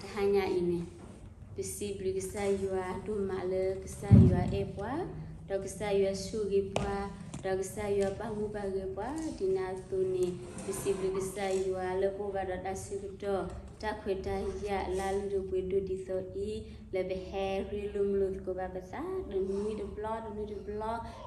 တဟါညါအံၤန့ၣ်, ပစံးဘျုးကစၢ်ယွၤဒိၣ်မးလၢကစၢ်ယွၤအဲၣ်ပှၤ, ဒီးကစၢ်ယွၤဆိၣ်ဂ့ၤပှၤ, ဒီးကစၢ်ယွၤပာ်မူပာ်ဂဲၤပှၤ, ဒ်န့ၣ်အသိးန့ၣ်, ပစံးဘျုးကစၢ်ယွၤလၢပအိၣ်ဘၣ်ဒီးတၢ်ဆၢကတီၢ်, တၢ်ခွဲးတၢ်ယာ်အလၢအလုၢ်အပှ့ၤဒိၣ်ဒ်သိးအံၤ, လၢပဟဲရ့လိာ်မုာ်လိာ်သကိးဘၣ်ပသး တနွံတဘျီ တနွံတဘျီ,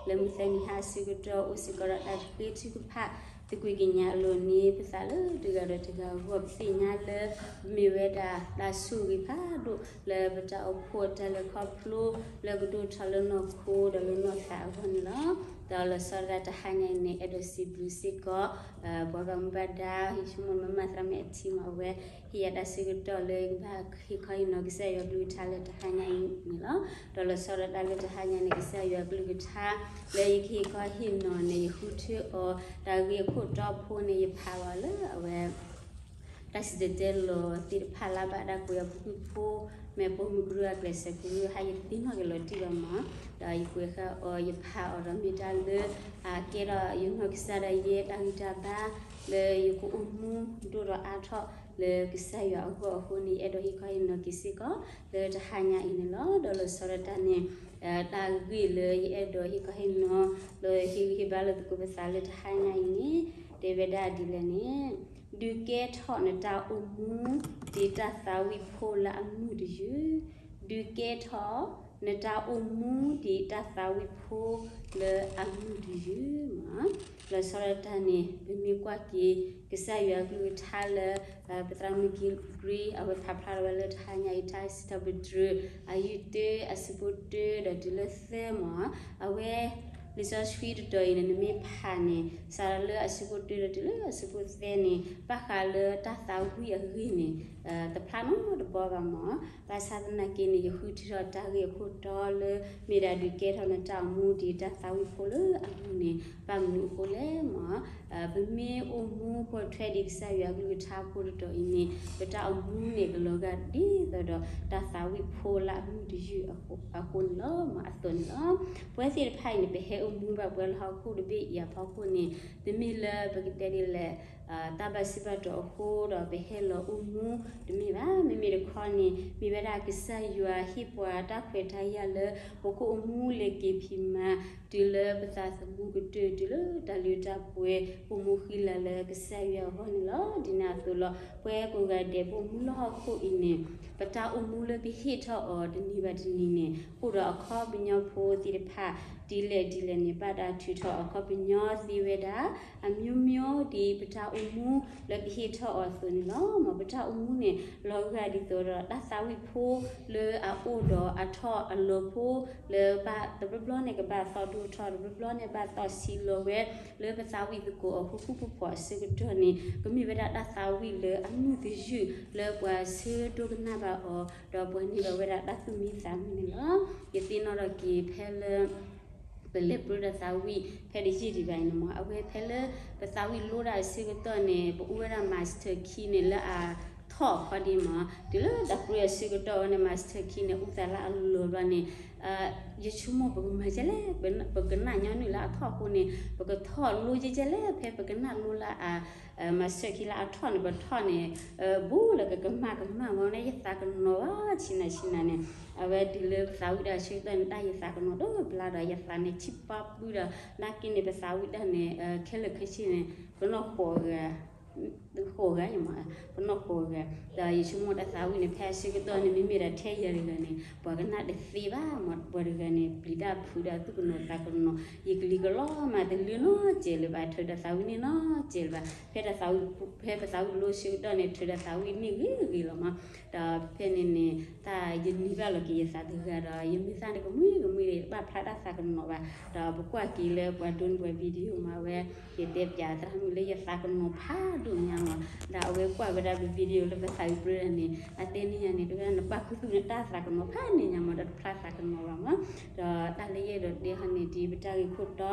လၢမုၢ်သၢနံၤဟါဆၢကတီၢ် အိၣ်စ့ၢ်ကီးဒီးတၢ်ဃ့ထုကဖၣ် သကွံာ်ကညးအလိၤန့ၣ် ပသးလၢတဂၤဒီးတဂၤအဂီၢ် ပသ့ၣ်ညါလၢ မ့ၢ်ဝဲဒၣ်တၢ်ဆိၣ်ဂ့ၤဖးဒိၣ် လၢပတၢ်အိၣ်ဖှိၣ်တၢ်လဲၤခီဖျိ လၢကဒိၣ်ထီၣ်လၢနီၢ်ခိဒီးလၢနီၢ်သးအဂီၢ်န့ၣ်လီၤ. ဒီးလီၤဆီဒၣ်တၢ်တဟါညါအံၤန့ၣ် အဲၣ်ဒိးစံးဘျုးစ့ၢ်ကီး ပှၤဘၣ်မူဘၣ်ဒါ ယဆိကမိၣ်မ့ၢ်မၤသးမ့ၢ်အထံမ့ၢ်ဝဲ ဟ့ၣ်ယၤတၢ်ဆၢကတီၢ်လၢယကဘၣ်ဟ့ၣ်ခီဟ့ၣ်နီၤကစၢ်ယွၤကလုၢ်ကထါလၢတဟါညါအံၤန့ၣ်လီၤ. ဒီးလီၤဆီဒၣ်တၢ်လၢတဟါညါန့ၣ် ကစၢ်ယွၤကလုၢ်ကထါ လၢယကဟ့ၣ်ခီဟ့ၣ်နီၤန့ၣ် ယဃုထၢအီၤ တၢ်ဂ့ၢ်အခိၣ်တီဖိန့ၣ် ယဖးအီၤလၢအဝဲ တၢ်စံၣ်တဲၤတဲလီၤသ့ၣ်တဖၣ်လၢဘၣ်တၢ်ကွဲးအီၤ ပူၤဖုဖိ မ့ၢ်ပိာ်မုၣ်ကရၢအကျဲးစၢးကရၢ ဟါယတသ့ၣ်နီၣ်က့ၤလီၤတံၢ်ဘၣ်မး, ဒီးယကွဲးဃာ်အီၤ ယဖးအီၤဒီးမ့ၢ်တၢ်လၢ အကဲထီၣ်ယနီၢ်ကစၢ်ဒၣ်ယဲ တၢ်ဂံၢ်တၢ်ဘါ လၢယကအိၣ်မူဒိၣ်ဒီးအါထီၣ်လၢကစၢ်ယွၤအဂီၢ်အဃိန့ၣ် ယအဲၣ်ဒိးဟ့ၣ်ခီဟ့ၣ်နီၤက့ၤစ့ၢ်ကီး လၢတဟါညါအံၤန့ၣ်လီၤ. ဒီးလီၤဆီဒၣ်တၢ်န့ၣ် တၢ်ဂ့ၢ်လၢယအဲၣ်ဒိးဟ့ၣ်ခီဟ့ၣ်နီၤ လၢဟ့ၣ်ဂံၢ်ဟ့ၣ်ဘါလိာ်သကိးပသးလၢတဟါညါအံၤန့ၣ် တဲဝဲဒၣ်ဒ်လဲၣ်န့ၣ်, ဒုးကဲထီၣ်နတၢ်အိၣ်မူ ဒ်တၢ်သးဝံၣ်ဖိလၢအမုာ်တယုၢ်, ဒုးကဲထီၣ်နတၢ်အိၣ်မူဒ်တၢ်သးဝံၣ်ဖိလၢအမုာ်တယုၢ်မး. လီၤဆီဒၣ်တၢ်န့ၣ် ပမ့ၢ်ကွၢ်က့ၤ ကစၢ်ယွၤကလုၢ်ကထါလၢ ပသရၣ်မုၣ်က့ၤကရံ အဝဲဖးဖျါထီၣ်ဝဲလၢတဟါညါအံၤ ထါစံးထီၣ်ပတြၢၤ အယုၢ်တၢ အဆၢဖိတၢဒီးတုၤလၢသၢမး, အဝဲ လံာ်စီဆှံတတီၤအံၤန့ၣ် နမ့ၢ်ဖးန့ၣ် စးထီၣ်လၢအဆၢဖိတၢဒီးတုၤလၢအဆၢဖိသၢန့ၣ် ဘၣ်ဃးလၢတၢ်သးဝံၣ်အဂ့ၢ်န့ၣ် တဖျါနီတဘျီဘၣ်မး. ဘၣ်ဆၣ်သနာ်က့န့ၣ် ယဃုထံၣ်ထီၣ်တၢ်ဂ့ၢ်အခိၣ်တီလၢ မ့ၢ်ဒၣ်ဒုးကဲထီၣ်နတၢ်အိၣ်မူဒ်တၢ်သးဝံၣ်ဖိလၢအမုာ်န့ၣ် ဘၣ်မနုၤအဃိလဲၣ်မး. ပမ့ၢ်အိၣ်မူပိာ်ထွဲဒ်ကစၢ်ယွၤကလုၢ်ကထါဖိတတီၤအံၤန့ၣ် ပတၢ်အိၣ်မူန့ၣ် ကလီၤဂာ်ဒ်သိးဒီးတၢ်သးဝံၣ်ဖိလၢအမုာ်တယုၢ်အဃိန့ၣ်လီၤ, အသိးန့ၣ်လီၤ. ပဝဲသ့ၣ်တဖၣ်အံၤန့ၣ် ပဟဲအိၣ်မူဘၣ်ပဝဲလၢဟီၣ်ခိၣ်တဘ့ၣ်အံၤအဖီခိၣ်န့ၣ် တမ့ၢ်လၢပကတဲဒ်လဲၣ် တၢ်ဘၣ်စံးဘၣ်တီၤအဃိဒီးပဟဲလီၤအိၣ်မူတမ့ၢ်ဘၣ်. မ့မ့ၢ်တခီန့ၣ် မ့ၢ်ဝဲဒၣ်ကစၢ်ယွၤဟ့ၣ်ပှၤတၢ်ခွဲးတၢ်ယာ်လၢ ပကအိၣ်မူလဲၤက့ၤဖံးမၤ တုၤလၢပသးသမူကတၢၢ် တုၤလၢတၢ်လၢတၢ်ပှဲၤ အိၣ်မူဃံလၤလၢကစၢ်ယွၤအဂီၢ်န့ၣ်လီၤ. ဒ်န့ၣ်အသိးလီၤ ပဝဲကိးဂၤဒဲး ပအိၣ်မူလၢဟီၣ်ခိၣ်အံၤန့ၣ် ပတၢ်အိၣ်မူလၢပဟ့ၣ်ထီၣ်အီၤတနံၤဘၣ်တနံၤန့ၣ် အိၣ်ဒီးအခီပညီဖိသ့ၣ်တဖၣ် ဒ်လဲၣ်ဒ်လဲၣ်န့ၣ် ဘၣ်တၢ်ထုးထီၣ်အခီပညီသ့ဝဲဒၣ် အမျိုးမျိုး ဒ်ပတၢ်အိၣ်မူလၢပဟ့ၣ်ထီၣ်အီၤအသိးန့ၣ်လီၤ. မ်ပတၢ်အိၣ်မူန့ၣ် လီၤဂာ်ဒ်သိးဒီးတၢ်သးဝံၣ်ဖိလၢအအိၣ်ဒီးအထီၣ်အလီၤဖိ လၢဘၣ်တဘျီဘျီန့ၣ်ကဘၣ်သီၣ်ဒိၣ်ထီၣ် တဘျီဘျီန့ၣ်ဘၣ်သီၣ်ဆံးလီၤဝဲ လၢပသးဝံၣ်သကိးအီၤဃူဃူဖိးဖိးအဆၢကတီၢ်န့ၣ် ကမ့ၢ်ဝဲဒၣ်တၢ်သးဝံၣ်လၢအမုာ်တယုၢ် လၢပှၤဆၢဒိကနၣ်ဘၣ်အီၤ ဒီးပှၤန့ၢ်ဘၣ်ဝဲဒၣ်တၢ်သူၣ်မံသးမုာ်န့ၣ်လီၤ. ယသ့ၣ်နီၣ်ထီၣ်က့ၤဖဲလၢ ပလဲၤပြၢတၢ်သးဝံၣ်ဖဲတယံာ်ဒံးဘၣ်အံၤန့ၣ်မး အဝဲဖဲလၢပသးဝံၣ်လိတၢ်အဆၢကတီၢ်န့ၣ် ပအိၣ်ဝဲဒၣ် master key န့ၣ် လၢအထီၣ်အခီဒံးမး တုၤလၢတၢ်ပြၢအဆၢကတီၢ်ဝဲန့ၣ် master key န့ၣ် အိၣ်သးလၢအလီၤဘျီန့ၣ် ယဆိကမိၣ်ပကမၤဒ်လဲၣ်, ပကနၣ်ညီနုၢ်လၢအထီၣ်အဃိန့ၣ် ပကထီၣ်လိယဲကဲလဲၣ် ဖဲပကနၣ်လိလၢအ master key လၢအထီၣ်န့ၣ် ပထီၣ်န့ၣ် ဘူးလၢကကမၣ်ကမၣ်မးန့ၣ် ယသးကနီၤဘၣ်ဆံးနၤဆံးနၤန့ၣ် အဝဲတုၤလၢပသးဝံၣ်တၢ်အဆၢကတီၢ်န့ၣ် တၢ်ယသးကနီၤတဘျါဒီး ယသးန့ၣ်ထံၣ်ပာ်ပုၢ်ဒီး နာ်က့န့ၣ် ပသးဝံၣ်တၢ်န့ၣ် ခဲလၢာ်ခဲဆ့န့ၣ် ပနီၢ်ဃိးဂၤ ဃိးဂၤမး ပနီၢ်ဃိးဂၤ ဒီးယဆိကမိၣ်တၢ်သးဝံၣ်န့ၣ် ဖဲအဆၢကတီၢ်န့ၣ် မ့မ့ၢ်ဒီးထဲယၤတဂၤန့ၣ် ပှၤကနၣ်တသ့ဘၣ်မး ပှၤတဂၤန့ၣ် ပျံၤတၢ်ဖုးဒီးသူၣ်ကနီၤသးကနီၤ ယကလံၤကလီမး တလၢနီတစဲးလၢၤဘၣ် ထုးဒီးသးဝံၣ်န့ၢ်နီတစဲးလၢၤဘၣ် ဖဲတၢ်သးဝံၣ် ဖဲပသးဝံၣ်လိဆၢကတီၢ်န့ၣ် ထုးဒီးသးဝံၣ်န့ၢ်ဂ့ၤဂ့ၤလီၤမး ဒီးဖဲန့ၣ်န့ၣ် တၢ်ယနံၤဘၣ်လီၤက့ၤယသးတဂၤဒီး ယမ့ၢ်သၣ်န့ၣ်ကမှံကမှံဒီး ယတဘၣ်ဖျါတၢ်သးကနီၤဘၣ် ဒီးပကွၢ်က့ၤလၢပှၤဒိန့ၢ်ပှၤ video မးဝဲ ယတဲပၠးသရၣ်မုၣ်လၢယသးကနီၤဖးဒိၣ်ညါ ဒီးအဝဲကွၢ်ဝဲဒၣ်ပ video လၢပသးဝံၣ်ပြၢဒၣ်န့ၣ် အတဲန့ၢ်ယၤန့ၣ် တဲဝဲဒၣ် နပာ်ခူသူၣ်နတၢ်သးကမီၤဖးန့ၣ်ညါမး ဒီးတဖျါသးကမီၤဘၣ်မး. ဒီးတၢ်လၢယအဲၣ်ဒိးတဲဟီန့ၣ် ဒ်ပတၢ်ဂ့ၢ်ခိၣ်တီ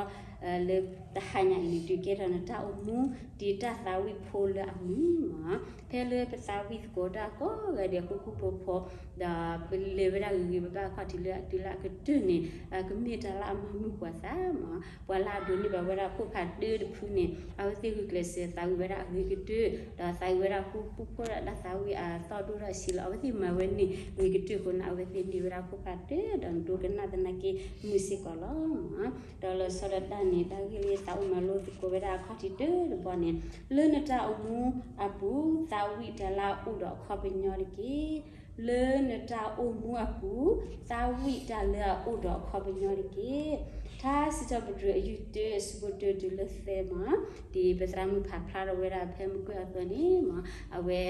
လၢတဟါညါအံၤန့ၣ် ဒုးကဲထီၣ်နတၢ်အိၣ်မူ ဒ်တၢ်သးဝံၣ်ဖိလၢအမုာ်မး. ဖဲလၢပသးဝံၣ်သကိးတၢ်ကိးဂၤဒဲး ဃူဃူဖိးဖိး ဒီးပလဲၤဝဲဒၣ်ဂ့ၤဂ့ၤဘၣ်ဘၣ်အခီၣ်ထံးလၢအတုၤလၢအကတၢၢ်န့ၣ် ကမ့ၢ်တၢ်လၢအမၤမုာ်ပှၤသးမး. ပှၤလၢအဒိးန့ၢ်ဘၣ်ဝဲဒၣ်ခိၣ်ဖးဒၢတဖုန့ၣ် အဝဲသ့ၣ်ဂုာ်ကျဲးစၢးသးဝံၣ်ဝဲဒၣ်အဂ့ၤကတၢၢ် ဒီးသးဝံၣ်ဝဲဒၣ်ဃူဃူဖိးဖိးဒီးတၢ်သးဝံၣ်အသီၣ်ဒိၣ်ထီၣ်ဆံးလီၤ. အဝဲသ့ၣ်မၤဝဲန့ၣ်ဂ့ၤကတၢၢ်အဃိန့ၣ် အဝဲသ့ၣ်န့ၢ်ဝဲဒၣ်ခိၣ်ဖးဒၢဒီးဒိကနၣ်သနာ်က့မုာ်စ့ၢ်ကီးလီၤ. ဒီးလီၤဆီဒၣ်တၢ်န့ၣ် တၢ်ဂ့ၢ်လၢယသးအိၣ်မၤလိသကိးဝဲဒၣ်အခီၣ်ထံးတၢတဘီန့ၣ် လၢနတၢ်အိၣ်မူအပူၤ သးဝံၣ်တၢ်လၢအအိၣ်ဒီးအခီပညီတက့ၢ်. လၢနတၢ်အိၣ်မူအပူၤ သးဝံၣ်တၢ်လၢအအိၣ်ဒီးအခီပညီတက့ၢ်. ထါစံးထီၣ်ပတြၢၤအယုၢ်တၢ အဆၢဖိတၢတုၤလၢသၢမး ဒ်ပသရၣ်မုၣ်ဖးဖျါထီၣ်ဝဲဒၣ်ဖဲမုၢ်ကွဲၢ်အသိးန့ၣ်မး အဝဲ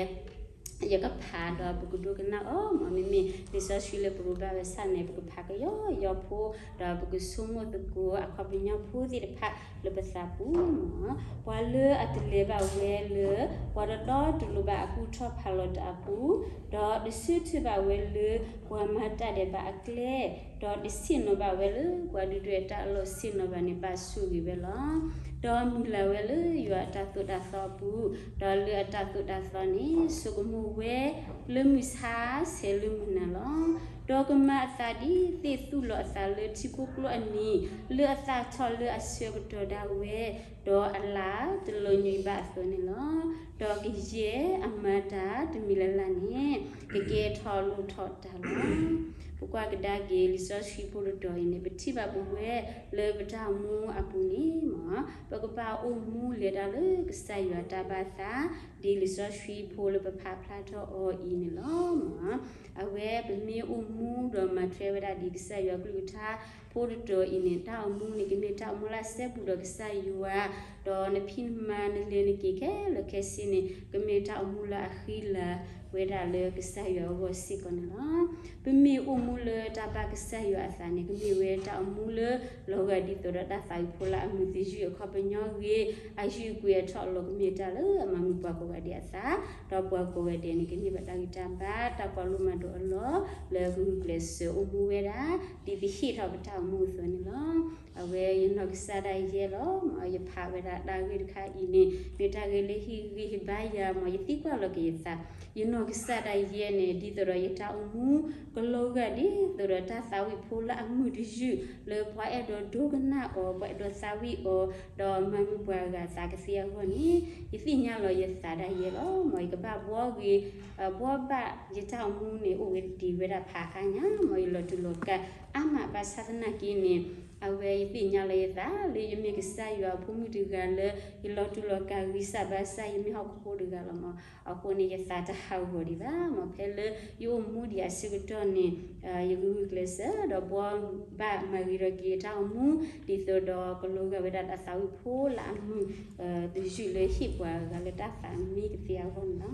ယကဖးဒီးပကဒိကနၣ်အီၤမး မ့မ့ၢ်လံာ်စီဆှံလၢပရိဘၣ်ဝဲဆၣ်န့ၣ် ပကဖးကယီယီဖိ ဒီးပကဆိကမိၣ်သကိးအခီပညီဖိသ့ၣ်တဖၣ်လၢပသးပူၤမး. ပှၤလၢအတလဲၤဘၣ်ဝဲလၢ ပှၤတတီတလိၤဘၣ်အကူၣ်ထီၣ်ဖးလီၤတၢ်အပူၤ, ဒီးတဆၢထၢၣ်ဘၣ်ဝဲလၢ ပှၤမၤတၢ်ဒဲးဘးအကျဲ, ဒီးတဆ့ၣ်နီၤဘၣ်ဝဲလၢ ပှၤဒုၣ်ဒွဲၣ်တၢ်အလီၢ်ဆ့ၣ်နီၤဘၣ်န့ၣ် ဘၣ်ဆိၣ်ဂ့ၤဝဲလီၤ. ဒီးမုၢ်လၢ်ဝဲလၢယွၤအတၢ်သိၣ်တၢ်သီအပူၤ, ဒီးလၢအတၢ်သိၣ်တၢ်သီန့ၣ် ဆိကမိၣ်ဝဲလၢမုၢ်ဆါဆဲးလၢမုၢ်နၤလီၤ. ဒီးကမၤအသးဒ်သ့ၣ်သူၣ်လီၤအသးလၢထံဖိကျိအနံၤ, လၢအသၣ်ထီၣ်လၢအဆၢကတီၢ်ဒၣ်ဝဲ, ဒီးအလၢ်တလီၤညွံးဘၣ်အသိးန့ၣ်လီၤ. ဒီးကယဲၢ်အမၤတၢ်တမံၤလၢ်လၢ်န့ၣ် ကကဲထီၣ်လိၣ်ထီၣ်တၢ်လီၤ. ပကွၢ်ကဒါက့ၤလံာ်စီဆှံဖိတတီၤအံၤန့ၣ် ပထံၣ်ဘၣ်ပဝဲလၢပတၢ်အိၣ်မူအပူၤန့ၣ်မး ပကဘၣ်အိၣ်မူလဲၤတၢ်လၢကစၢ်ယွၤတၢ်ဘၣ်သး ဒ်လံာ်စီဆှံဖိလၢပဖးဖျါထီၣ်အီၤအံၤန့ၣ်လီၤ. အဝဲပမ့ၢ်အိၣ်မူဒီးမၤထွဲဝဲဒၣ်ဒ်ကစၢ်ယွၤကလုၢ်ကထါဖိတတီၤအံၤန့ၣ် တၢ်အိၣ်မူန့ၣ် ကမ့ၢ်တၢ်အိၣ်မူလၢအစဲဘူးဒီးကစၢ်ယွၤ, ဒီးနဖံးနမၤနလဲၤနက့ၤခဲလၢာ်ခဲဆ့န့ၣ် ကမ့ၢ်တၢ်အိၣ်မူလၢအဃံလၤဝဲဒၣ်လၢကစၢ်ယွၤအဂီၢ်စ့ၢ်ကီးန့ၣ်လီၤ. ပမ့ၢ်အိၣ်မူလၢတၢ်ဘၣ်ကစၢ်ယွၤအသးန့ၣ် ကမ့ၢ်ဝဲတၢ်အိၣ်မူလၢလီၤဂာ်ဒ်သိးဒီးတၢ်သးဝံၣ်ဖိလၢအမုာ်တယုၢ်အခီပညီဂ့ၤ, အယုၢ်အကွံာ်အထီၣ်အလီၢ် ကမ့ၢ်တၢ်လၢအမၤမုာ်ပှၤကိးဂၤဒဲးအသး, ဒီးပှၤကိးဂၤဒဲးန့ၣ် ကန့ၢ်ဘၣ်တၢ်ဂံၢ်တၢ်ဘါ တၢ်ကွၢ်လိမၤဒိးအလီၢ် လၢကဂုာ်ကျဲးစၢးအိၣ်မူဝဲဒၣ် ဒ်ပဟ့ၣ်ထီၣ်ပတၢ်အိၣ်မူအသိးန့ၣ်လီၤ. အဝဲယနီၢ်ကစၢ်ဒၣ်ယဲလီၤ. ယဖးဝဲဒၣ်တၢ်ဂ့ၢ်တခါအံၤန့ၣ် မ့ၢ်တၢ်ဂ့ၢ်လၢဟ့ၣ်ဂံၢ်ဟ့ၣ်ဘါယၤ မ်ယသံကွၢ်လီၤက့ၤယသး, ယနီၢ်ကစၢ်ဒၣ်ယဲန့ၣ် ဒ်သိးဒီးယတၢ်အိၣ်မူ ကလီၤဂာ်ဒ်သိးဒီးတၢ်သးဝံၣ်ဖိလၢအမုာ်တယုၢ် လၢပှၤအဲၣ်ဒိးဒိကနၣ်အီၤ ပှၤအဲၣ်ဒိးသးဝံၣ်အီၤ ဒီးမၤမုာ်ပှၤဂၤအသးကသ့အဂီၢ်န့ၣ် ယသ့ၣ်ညါလီၤယသးဒၣ်ယဲလီၤ. မ်ယကဘၣ်ဘှီဂ့ၤ ဘှီဘၣ်ယတၢ်အိၣ်မူန့ၣ် အိၣ်ဝဲတ့ၢ်ဝဲဒၣ်ဖးအါညါ မ်ယလီၤတူာ်လီၤကာ်အါမး ဘၣ်ဆၣ်သနာ်က့န့ၣ် အဝဲယသ့ၣ်ညါလီၤယသးလၢယမ့ၢ်ကစၢ်ယွၤအဖိမုၣ်တဂၤလၢ ယလီၤတူာ်လီၤကာ်ဂံၢ်စၢ်ဘါစၢ် ယမ့ၢ်ဟီၣ်ခိၣ်ဖိတဂၤလီၤမး. အဃိန့ၣ် ယသးတဟးဂီၤဒံးဘၣ်. မ်ဖဲလၢယအိၣ်မူဒံးအဆၢကတီၢ်န့ၣ် ယဂုာ်ကျဲးစၢးဒီးဘှီဘၣ်မၤဂ့ၤထီၣ်က့ၤယတၢ်အိၣ်မူ ဒ်သိးဒီးကလီၤဂာ်ဝဲဒၣ်တၢ်သးဝံၣ်ဖိလၢအမုာ် တယုၢ်လၢဟ့ၣ်ပှၤဂၤလၢတၢ်သးမံကသ့အဂီၢ်န့ၣ်လီၤ.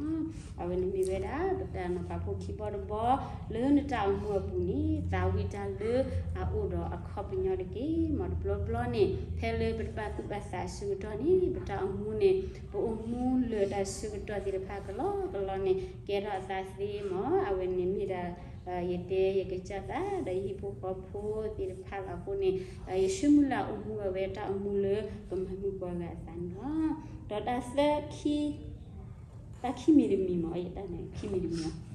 အဝဲန့ၣ်မ့ၢ်ဝဲဒၣ် ပတၢ်နီၤဖးဖိခံဘီတဘီ လၢနတၢ်အိၣ်မူအပူၤန့ၣ် သးဝံၣ်တၢ်လၢအအိၣ်ဒီးအခီပညီတက့ၢ်. မ်တဘျီဘျီန့ၣ် ဖဲလၢပတဘၣ်သူၣ်ဘၣ်သးအဆၢကတီၢ်န့ၣ် ပတၢ်အိၣ်မူန့ၣ် ပအိၣ်မူလၢာ်တၢ်ဆၢကတီၢ်သ့ၣ်တဖၣ်ကလီကလီန့ၣ် ကဲထီၣ်အသးသ့မး. အဝဲန့ၣ်မ့ၢ်ဒၣ် ယတဲယကစၢ်သး ဒီးယဟံၣ်ဖိဃီဖိသ့ၣ်တဖၣ်လီၤ. အဃိန့ၣ် ယဆၢမုၢ်လၢ်အိၣ်မူဝဲတၢ်အိၣ်မူလၢကမၤမုာ်ပှၤဂၤအသးန့ၣ်လီၤ. ဒီးတၢ်သၢခံ တၢ်ခံမံၤတမံၤမး ယတၢ်န့ၣ် ခံမံၤတမံၤလီၤ.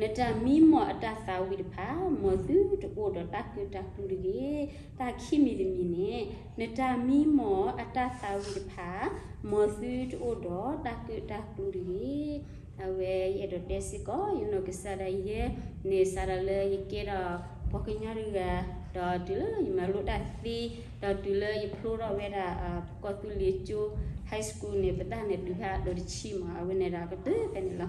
နတၢ်မံမီၢ်အတၢ်သးဝံၣ်တဖၣ် မ်သုတအိၣ်ဒီးတၢ်ကၢတၢ်ကျူတဂ့ၤ. တၢ်ခံမံၤတမံၤန့ၣ် နတၢ်မံမီၢ်အတၢ်သးဝံၣ်တဖၣ် မ်သုတအိၣ်ဒီးတၢ်ကၢတၢ်ကျူတဂ့ၤ. အဝဲယအဲၣ်ဒိးတဲစ့ၢ်ကီး ယနီၢ်ကစၢ်ဒၣ်ယဲန့ၣ် စးထီၣ်လၢယကဲထီၣ်ပှၤကညီတဂၤ ဒီးတုၤလၢယမၤလိတၢ်သ့ ဒီးတုၤလၢယဖျိထီၣ်ဝဲဒၣ် ကီၢ်သူလ့ၤကၠိ high school န့ၣ် ပတၢ်န့ၣ်ဒုးဖးဒိၣ်တဆံမး အဝဲန့ၣ်ဒီးကတၢၢ်ဖဲန့ၣ်လီၤ.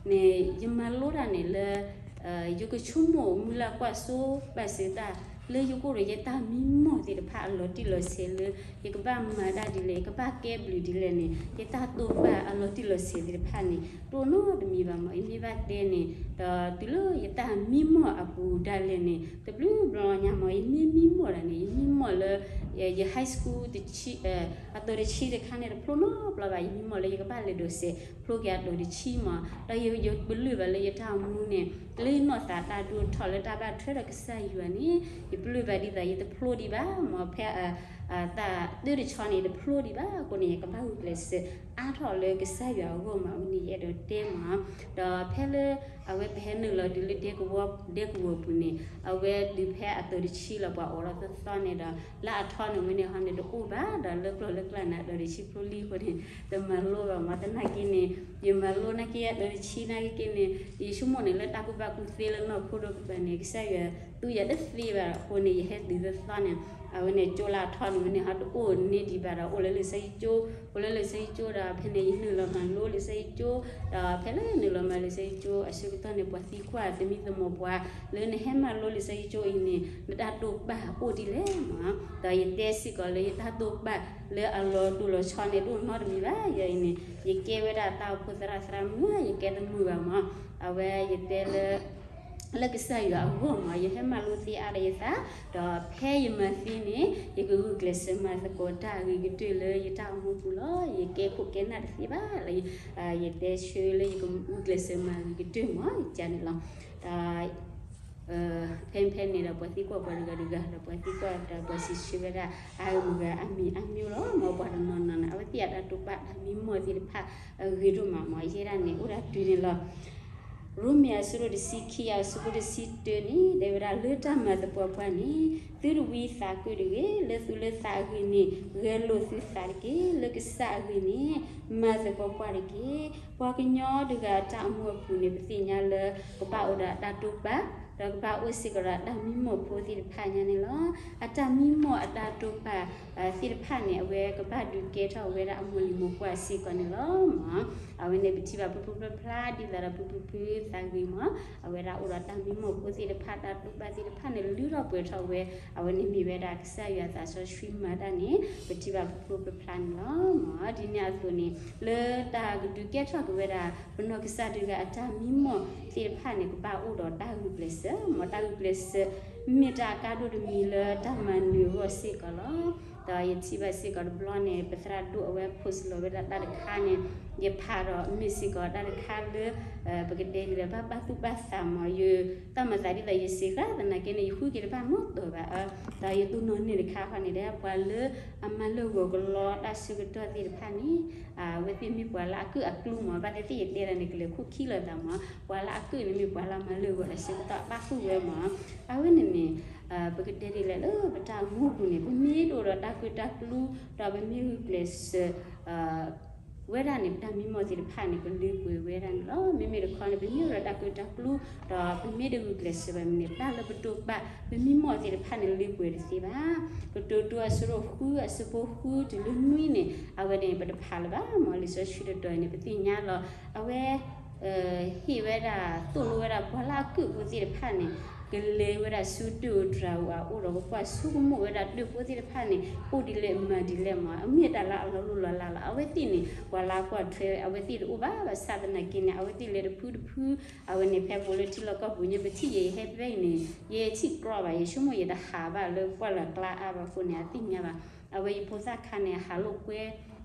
န့ၣ် ယမၤလိတၢ်န့ၣ်လၢ ယကဆိကမိၣ်မုၢ်လၢ်ကွၢ်စိဘၣ်စၢၤတၢ် လၢယအိၣ်ဒီးယတၢ်မံမီၢ်သ့ၣ်တဖၣ်အလီၤတံၢ်လီၤဆဲးလၢ ယကဘၣ်မၤတၢ်ဒ်လဲၣ်, ယကဘၣ်ကဲဘျုးဒ်လဲၣ်န့ၣ် ယတၢ်တိာ်ပာ်အလီၤတံၢ်လီၤဆဲးသ့ၣ်တဖၣ်န့ၣ် တအိၣ်နီတမံၤဘၣ်မး. ယမ့ၢ်ဘၣ်တဲန့ၣ် ဒီးတုၤလၢယတၢ်မံမီၢ်အပူၤဒၣ်လဲာ်န့ၣ် တဘျုးဘျီညါမး ယမ့ၢ်မံမီၢ်ဒၣ်န့ၣ် ယမံမီၢ်လၢ ယ high school တဆံ အတီၤတဆံတခါန့ၣ် တဖျိနီတဘျီဘၣ်. ယမံမီၢ်လၢယကဘၣ်လဲၤဒိးစဲး ဖျိက့ၤအတီၤတဆံမး. ဒီးယ ယပလုၢ်ဘၣ်လၢယတၢ်အိၣ်မူန့ၣ် လၢယနီၢ်သးတၢ်ဒိၣ်ထီၣ်လၢတၢ်ဘၣ်ထွဲဒီးကစၢ်ယွၤန့ၣ် ယပလုၢ်ဘၣ်ဒ်သိးယတဖျိဒံးဘၣ်မး. ဖဲ တၢ်တၢတဆီန့ၣ် ယတဖျိဒံးဘၣ်အဃိန့ၣ် ယကဘၣ်ဂုာ်ကျဲးစၢးအါထီၣ်လၢကစၢ်ယွၤအဂီၢ်မး. အဝဲန့ၣ်ယအဲၣ်ဒိးတဲမး. ဒီးဖဲလၢ အဝဲပဟဲနုာ်လီၤတုၤလၢဒဲကဝီၤ ဒဲကဝီၤပူၤန့ၣ် အဝဲတုၤဖဲအတီၤတဆံလီၤ ပှၤအိးထီၣ်သီသီန့ၣ်ဒီး လၢအထီန့ၣ်ဝဲန့ၣ်ဟီန့ၣ် တအိၣ်ဘၣ်ဒီး လၢကျိာ်လၢကျါန့ၣ် အတီၤတဆံဖျိလံအဃိန့ၣ် တမၤလိဘၣ်မး. သနာ်က့န့ၣ် ယမၤလိနာ်က့အတီၤတဆံနာ်က့န့ၣ် ယဆိကမိၣ်န့ၣ် လၢတၢ်ကူၣ်ဘၣ်ကူၣ်သ့လၢနီၢ်ခိဒီးကပၤန့ၣ် ကစၢ်ယွၤသူယၤတသ့ဘၣ်အဃိန့ၣ် ယဟဲတုၤသီသီန့ၣ် အဝဲန့ၣ် ကၠိလၢအထီန့ၣ်ဝဲန့ၣ်ဟီတအိၣ်န့ၢ်ဒံးဘၣ်ဒီး အိၣ်လၢလံာ်စီဆှံကၠိ အိၣ်လၢလံာ်စီဆှံကၠိဒီး ဖဲန့ၣ် ယနုာ်လီၤမၤလိလံာ်စီဆှံကၠိ ဒီးဖဲလၢနုာ်လီၤမၤလံာ်စီဆှံကၠိအဆၢကတီၢ်န့ၣ် ပှၤသံကွၢ်သမံသမိးပှၤ လၢနဟဲမၤလိလံာ်စီဆှံကၠိအံၤန့ၣ် နတၢ်တိာ်ပာ်အိၣ်ဒ်လဲၣ်မး. ဒီးယတဲစ့ၢ်ကီးလၢယတၢ်တိာ်ပာ်လၢအလီၤတိၢ်လီၤဆီန့ၣ် တအိၣ်နီတမံၤဘၣ်. ယၤအံၤန့ၣ် ယကဲဝဲဒၣ်တၢ်အိၣ်ဖှိၣ်သရၣ်သရၣ်မုၣ် ယကဲတမုာ်ဘၣ်မး. အဝဲယတဲလၢ လၢကစၢ်ယွၤအဂီၢ်မး ယဟဲမၤလိသ့အါဒီးယသး, ဒီးဖဲယမၤသ့န့ၣ် ယကဂုာ်ကျဲးစၢးမၤသကိးတၢ်အဂ့ၤကတၢၢ်လၢယတၢ်အိၣ်မူပူၤလီၤ. ယကဲခိၣ်ကဲနၢ်တသ့ဘၣ်လီၤ. ယတဲဆၢလၢယကဂုာ်ကျဲးစၢးမၤဂ့ၤကတၢၢ်မး ယကန့ၣ်လီၤ. ဒီး ဖဲဖဲန့ၣ်ဒီး ပှၤသံကွၢ်ပှၤတဂၤတဂၤ ဒီးပှၤသံကွၢ်ဒီးပှၤစံးဆၢဝဲဒၣ် အါမုၢ်ဂၤအမံၤအါမံၤလီၤ. မ့ၢ်ပှၤတနီၤနီၤန့ၣ် အဝဲသ့ၣ်အတၢ်တိာ်ပာ်တၢ်မံမီၢ်သ့ၣ်တဖၣ် အဂ့ၤဒိၣ်မးမး ယဲဒၣ်န့ၣ် အိၣ်ဒၣ်တုၤန့ၣ်လီၤ. ရိမ့ၤအဆၢဒိၣ်တဆံခံ အဆၢဖိတဆံတၢန့ၣ် တဲဝဲဒၣ် လၢတၢ်မၤသပှၢ်ပှၢ်န့ၣ် သုတဝံသးကွံတဂ့ၤ, လၢသူၣ်လၢသးအဂ့ၢ်န့ၣ် ဂဲၤလိာ်သုသးတက့ၢ်. လၢကစၢ်အဂ့ၢ်န့ၣ် မၤသပှၢ်ပှၢ်တက့ၢ်. ပှၤကညီတဂၤအတၢ်အိၣ်မူအပူၤန့ၣ် ပသ့ၣ်ညါလၢ ကဘၣ်အိၣ်ဒီးအတၢ်တိာ်ပာ်, ဒီးကဘၣ်အိၣ်စ့ၢ်ကီးဒီးအတၢ်မံမီၢ်ဖိသ့ၣ်တဖၣ်ညါန့ၣ်လီၤ. အတၢ်မံမီၢ်အတၢ်တိာ်ပာ် သ့ၣ်တဖၣ်န့ၣ် အဝဲကဘၣ်ဒုးကဲထီၣ်ဝဲဒၣ်အမိၢ်လံၤမိၢ်ပှၢ်စ့ၢ်ကီးန့ၣ်လီၤမး. အဝဲန့ၣ် ပထံၣ်ဘၣ်ဖုဖုဖျါဖျါ ဒ်သိးဒီးဖုဖုဖုသးဂ့ၤမး, အဝဲဒၣ်အိၣ်ဒီးတၢ်မံမီၢ်ဖိသ့ၣ်တဖၣ် တၢ်တိာ်ပာ်သ့ၣ်တဖၣ်န့ၣ် လုၢ်ထီၣ်ပှဲၤထီၣ်ဝဲ, အဝဲန့ၣ်မ့ၢ်ဝဲဒၣ်ကစၢ်ယွၤသးစီဆှံမၤတၢ်န့ၣ် ပထံၣ်ဘၣ်ဖုဖုဖျါဖျါန့ၣ်လီၤမး. ဒ်န့ၣ်အသိးန့ၣ် လၢတၢ်ကဒုးကဲထီၣ်က့ၤဝဲဒၣ် ပနီၢ်ကစၢ်ဒုးဂၤအတၢ်မံမီၢ်သ့ၣ်တဖၣ်န့ၣ် ကဘၣ်အိၣ်ဒီးတၢ်ဂုာ်ကျဲးစၢးမး. တၢ်ဂုာ်ကျဲးစၢး မ့ၢ်တၢ်အကါဒိၣ်တမံၤလၢတၢ်မၤနၢၤအဂီၢ်စ့ၢ်ကီးလီၤ. ဒီးယထံၣ်ဘၣ်စ့ၢ်ကီးတဘျီန့ၣ် ပသရၣ်ဒိၣ်အဝဲ post လီၤဝဲဒၣ်တၢ်တခါန့ၣ် ယဖးဒီးမ့ၢ်စ့ၢ်ကီးတၢ်တခါလၢ ပကတဲဒ်လဲၣ် ဘၣ်ဘၣ်သူၣ်ဘၣ်သးမး ယတၢ်မၤသးဒ်သိးယစံးဃာ်သနာ်က့န့ၣ် ယဃုက့ၤတဘၣ်နီတတီၤဘၣ်. ဒီးယသူၣ်နီၣ်န့ၢ်တခါဃီန့ၣ် ဒီးပှၤလၢအမၤလၢဂီၤကလီတၢ်ဆၢကတီၢ်သ့ၣ်တဖၣ်န့ၣ် အဝဲသ့ၣ်မ့ၢ်ပှၤလၢအကုၢ်အကျူမး ဘၣ်သ့ၣ်သ့ၣ်ယတဲဒၣ်န့ၣ် ကလဲၤခိၣ်ခံလီၤသးမး ပှၤလၢအကုၢ်န့ၣ်မ့ၢ်ပှၤလၢအမၤလၢဂီၤတၢ်ဆၢကတီၢ်အဘၣ်သူၣ်ဝဲမး. အဝဲန့ၣ်န့ၣ် ပကတဲဒ်လဲၣ်လၢပတၢ်အိၣ်မူပူၤန့ၣ် ပမ့ၢ်တအိၣ်ဒီးတၢ်ကၢတၢ်ကျူ ဒီးပမ့ၢ်ဂုာ်ကျဲးစၢး ဝဲဒၣ်န့ၣ် ပတၢ်မံမီၢ်သ့ၣ်တဖၣ်န့ၣ် ကလၢပှဲၤဝဲဒၣ်န့ၣ်လီၤ. မ့မ့ၢ်တခီန့ၣ် ပမ့ၢ်အိၣ်ဒီးတၢ်ကၢတၢ်ကျူ ဒီးပမ့ၢ်တဂုာ်ကျဲးစၢးဘၣ်မ့ၢ်န့ၣ် တၢ်လၢပတိာ်ပာ် ပမံမီၢ်သ့ၣ်တဖၣ်န့ၣ် လၢပှဲၤတသ့ဘၣ်. ကတိၤဒိအဆၢဒိၣ်ဃု အဆၢဖိဃုတုၤလၢနွံန့ၣ် အဝဲန့ၣ် ပတဖးလၢၤဘၣ်မး လံာ်စီဆှံတတီၤန့ၣ် ပသ့ၣ်ညါလီၤ. အဝဲ ဟ့ၣ်ဝဲဒၣ်သိၣ်လိဝဲဒၣ်ပှၤလၢအကုၢ်ဖိသ့ၣ်တဖၣ်န့ၣ် ကလဲၤဝဲဒၣ်ဆူတၢ်အိၣ်တြၤအိၣ်အအိၣ်ဒီး ကကွၢ်ဆိကမိၣ်ဝဲဒၣ်တၢ်ဖိသ့ၣ်တဖၣ်န့ၣ် အိၣ်ဒ်လဲၣ်မၤဒ်လဲၣ်မး အမ့ၢ်တၢ်လၢအလီၤလိၣ်လီၤလးလီၤ. အဝဲသ့ၣ်န့ၣ် ပှၤလၢကွၢ်ထွဲဝဲ အဝဲသ့ၣ်တအိၣ်ဘၣ်ဘၣ်ဆၣ်သနာ်က့န့ၣ် အဝဲသ့ၣ်လဲၤတဖုတဖု အဝဲန့ၣ် ဖဲပအိၣ်လၢထံလီၢ်ကီၢ်ပူၤညါ ပထံၣ်ယဲ ယဟဲဖဲအံၤန့ၣ် ယထံၣ်ကြီဘၣ် ယဆိကမိၣ်ယတဟးဘၣ်လၢပှၢ်လၢ်ကျါအါဘၣ်အဃိန့ၣ် အသ့ၣ်ညါဘၣ်. အဝဲယဖိသၣ်ခါန့ၣ် ဟးလိာ်ကွဲ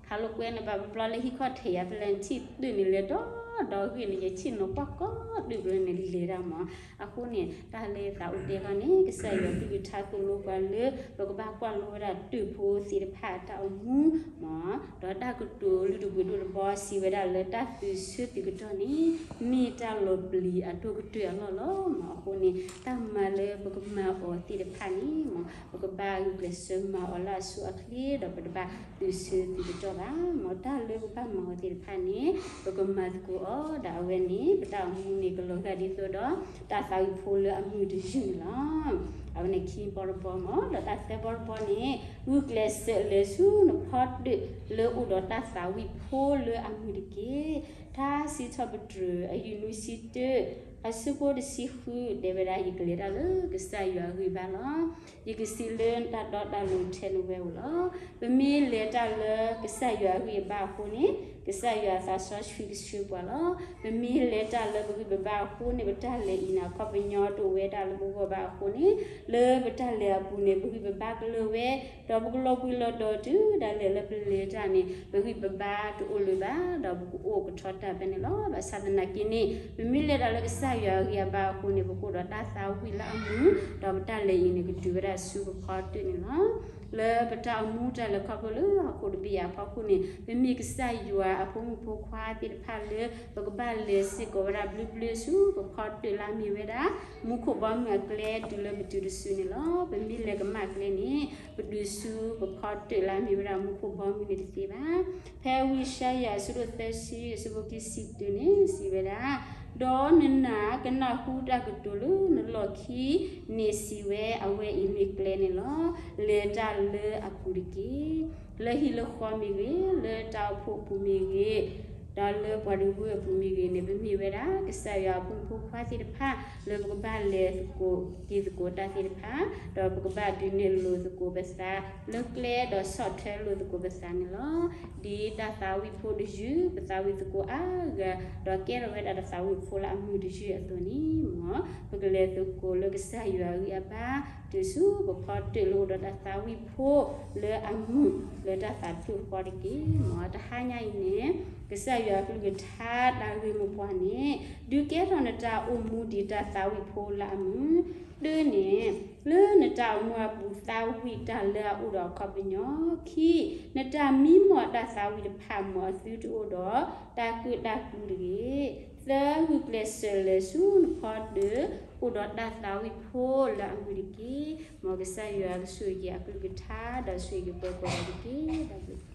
ဟးလိာ်ကွဲန့ၣ်ဘၣ် ပဘျီလၢဟံၣ်ခီၣ်ထံးယၤဖဲလဲၣ် နထံၣ်တၢ်န့ၣ်လဲၤဒီဒီဂ့ၢ်န့ၣ် ယဆ့ၣ်နီၤကွၢ်ကီးတၢ်ဘျီန့ၣ် လဲၤဒၣ်မး. အဃိန့ၣ် တၢ်လၢယသးအိၣ်တဲခီန့ၣ် ကစၢ်ယွၤကလုၢ်ကထါသိၣ်လိပှၤလၢ ပကဘၣ်ကွၢ်လိဝဲဒၣ်တၢ်ဖိသ့ၣ်တဖၣ်အတၢ်အိၣ်မူမး ဒီးတၢ်ကတိၤလုၢ်ဒိၣ်ပှ့ၤဒိၣ်တဘီစံးဝဲဒၣ်လၢတၢ်သုးဆၢသုးကတီၢ်န့ၣ် မ့ၢ်တၢ်လီၤပျံၤအဒိၣ်ကတၢၢ်အလီၢ်လီၤမး. အဃိန့ၣ် တၢ်မၤလၢပကမၤအီၤသ့ၣ်တဖၣ်န့ၣ်မး ပကဘၣ်ဂုာ်ကျဲးစၢးမၤအီၤလၢအဆိအချ့ ဒီးပတဘၣ်သုးဆၢသုးကတီၢ်ဘၣ်မး. တၢ်လၢပဘၣ်မၤအီၤသ့ၣ်တဖၣ်န့ၣ် ပကမၤသကိးအီၤ ဒီးအဝဲန့ၣ် ပတၢ်အိၣ်မူန့ၣ် ကလီၤဂာ်ဒ်သိးဒီး တၢ်သးဝံၣ်ဖိလၢအမုာ်တယုၢ်န့ၣ်လီၤ. အဝဲန့ၣ်ခံဘီတဘီမး ဒီးတၢ်သၢဘီတဘီန့ၣ် ဂုာ်ကျဲးစၢးလဲၤဆူနဖီတၢၣ်လၢအိၣ်ဒီးတၢ်သးဝံၣ်ဖိလၢအမုာ်တက့ၢ်. ထါစံးထီၣ်ပတြၢၤ အယူၢ်နွံဆံတၢၣ် အဆၢဖိတဆံဃုတဲဝဲဒၣ် ယကလဲၤတၢ်လၢကစၢ်ယွၤအဂံၢ်အဘါလီၤ. ယကစံးလၢတၢ်တီတၢ်လိၤထဲနဝဲဧိၤလီၤ. ပမ့ၢ်လဲၤတၢ်လၢကစၢ်ယွၤအဂံၢ်အဘါအဃိန့ၣ် ကစၢ်ယွၤအသးစီဆှံကဆှၢပှၤလီၤ. ပမ့ၢ်လဲၤတၢ်လၢပဂံၢ်ပဘါအဃိန့ၣ် ပတၢ်လဲၤအံၤန့ၣ် အခီပညီတအိၣ်ဝဲဒၣ်လၢပဂီၢ်ဘၣ်အဃိန့ၣ် လၢပတၢ်လဲၤအပူၤန့ၣ် ပဂံၢ်ပဘါကလၢာ်ဝဲ ဒီးပကလီၤဘှံးလီၤတီၤတုၤဒၣ်လဲာ်လၢပလဲၤတၢ်န့ၣ် ပဂံၢ်ပဘါတအိၣ်လၢၤဘၣ် ဒီးပကအိၣ်ကထီတၢ်ဖဲန့ၣ်လီၤ. ဘၣ်ဆၣ်သနာ်က့န့ၣ် ပမ့ၢ်လဲၤတၢ်လၢကစၢ်ယွၤအဂံၢ်အဘါအဃိန့ၣ် ပကအိၣ်ဒီးတၢ်သးဝံၣ်လၢအမုာ် ဒီးပတၢ်လဲၤအံၤန့ၣ် ကတုၤဝဲဒၣ်ဆူပဖီတၢၣ်န့ၣ်လီၤ. လၢပတၢ်အိၣ်မူတၢ်လဲၤခီဖျိလၢဟီၣ်ခိၣ်တဘ့ၣ်အဖီခိၣ်န့ၣ် ပမ့ၢ်ကစၢ်ယွၤအဖိမုၣ်ဖိခွါသ့ၣ်တဖၣ်လၢ ပကဘၣ်လဲၤစ့ၢ်ကီးဝဲဒၣ်ဘျၢဘျၢဆူပဖီတၢၣ်လၢအမ့ၢ်ဝဲဒၣ် မူခိၣ်ဘီမုၢ်အကျဲတုၤလၢပတုၤတစုန့ၣ်လီၤ. ပမ့ၢ်လဲၤကမၣ်ကျဲန့ၣ် ပတုၤဆူပဖီတၢၣ်လၢအမ့ၢ်ဝဲဒၣ်မူခိၣ်ဘီမုၢ်န့ၣ်တသ့ဘၣ်. ဖဲဝံယၡါယၤအဆၢဒိၣ်သၢဆံအဆၢဖိခံဆံတၢန့ၣ် စံးဝဲဒၣ်, ဒီးနနာ်ကနၢ်ဟူတၢ်ကတိၤလၢနလီၢ်ခံန့ၣ်စံးဝဲ, အဝဲအံၤမ့ၢ်ကျဲန့ၣ်လီၤ. လဲၤတၢ်လၢအပူၤတက့ၢ်. လၢဟံၣ်လၢဃီမ့ၢ်ဂ့ၤ, လၢတၢ်အိၣ်ဖှိၣ်အပူၤမ့ၢ်ဂ့ၤ, ဒီးလၢပှၤတဝၢအပူၤမ့ၢ်ဂ့ၤန့ၣ် ပမ့ၢ်ဝဲဒၣ် ကစၢ်ယွၤအဖိမုၣ်ဖိခွါသ့ၣ်တဖၣ် လၢပကဘၣ်လဲၤသကိးက့ၤသကိးတၢ်သ့ၣ်တဖၣ်, ဒီးပကဘၣ်ဒုးနဲၣ်လိာ်သကိးပသးလၢကျဲ ဒီးဆီၣ်ထွဲလိာ်သကိးပသးန့ၣ်လီၤ. ဒ်တၢ်သးဝံၣ်ဖိတယုၢ် ပသးဝံၣ်သကိးအါဂၤ, ဒီးကဲထီၣ်ဝဲဒၣ်တၢ်သးဝံၣ်ဖိလၢအမုာ်တယုၢ်အသိးန့ၣ်, မ်ပကလဲၤသကိးလၢကစၢ်ယွၤအဂံၢ်အဘါ တုၤဆူပဖီတၢၣ်လၢအိၣ်ဒီးတၢ်သးဝံၣ်ဖိလၢအမုာ်လၢတၢ်သးတဖျၢၣ်ဃီတက့ၢ်. မ်တဟါညါအံၤန့ၣ် ကစၢ်ယွၤအကလုၢ်ကထါတၢ်ဂ့ၢ်မိၢ်ပှၢ်န့ၣ် ဒုးကဲထီၣ်နတၢ်အိၣ်မူဒ်တၢ်သးဝံၣ်ဖိလၢအမုာ်, တၢ်န့ၣ် လၢနတၢ်အိၣ်မူအပူၤသးဝံၣ်တၢ်လၢအအိၣ်ဒီးအခီပညီ, ခံ, နတၢ်မံမီၢ်တၢ်သးဝံၣ်တဖၣ် မ်အသုတအိၣ်ဒီးတၢ်ကၢၣ်တၢ်ကူတဂ့ၤ, သၢ, ဂုာ်ကျဲးစၢးလဲၤဆူနဖီတၢၣ် အိၣ်ဒီးတၢ်သးဝံၣ်ဖိလၢအမုာ်တက့ၢ်. မ်ကစၢ်ယွၤကဆိၣ်ဂ့ၤအကလုၢ်ကထါ ဒီးဆိၣ်ဂ့ၤပှၤကိးဂၤတက့ၢ်.